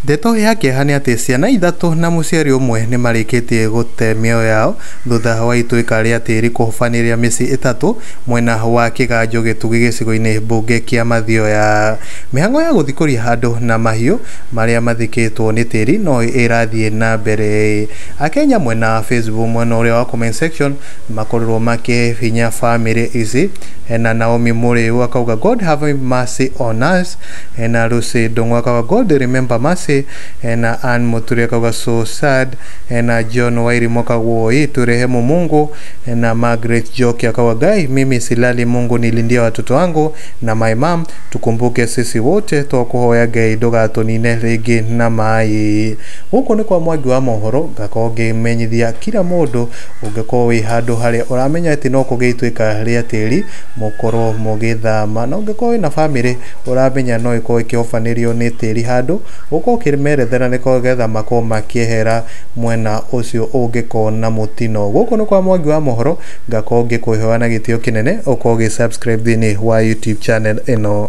Ndeto ya kĩeha nĩ atĩ ciana ithatũ na mũciari ũmwe nĩ marĩkĩtie gũte mĩoyo yao thutha wa ituĩka rĩa tĩri kũhobanĩria mĩciĩ ĩtatũ mwena wa Kĩganjo Gĩtugi gĩcigo-inĩ mbunge kĩa Mathioya. Mĩhang'o ya gũthikũria andũ na mahiũ marĩa mathikĩtwo nĩ tĩri no ĩrathiĩ na mbere. Akenya mwena wa Facebook mwena ũrĩa wa comment section makorirwo makĩhihinya famĩlĩ ici. Hena Naomi Mũrĩu akauga God have mercy on us. Hena Lucy Ndung'u akauga God remember mercy. Hena Ann Muturi akauga so sad. Hena John Wairimu akauga oi turehemu Mungu. Hena Margaret Joki akauga Ngai mimi silali, Mungu nilindie watoto wangu na my mom. Tukumbuke sisi wote twakuhoya Ngai ndugatunine rĩngĩ na maĩ. Gũkũ nĩ kwa Mwangi wa mohoro, ngakorwo ngĩmenyithia kila mũndũ ũngĩkorwo wĩ handũ harĩa ũramenya atĩ no kũgĩe ituĩka rĩa tĩri mũkorwo mũgĩthama, na ũngĩkorwo wĩna bamĩrĩ ũramenya no ĩkorwo ĩkĩhobanĩrio nĩ tĩri handũ, ũkorwo ũkĩmerethera nĩgetha makorwo makĩehera mwena ũcio ũngĩkorwo na mũtino. Gũkũ nĩ kwa Mwangi wa mohoro, ngakorwo ngĩkũhoya na gĩtĩo kĩnene ũkorwo ũgĩ subscribe thĩinĩ wa YouTube channel ĩno.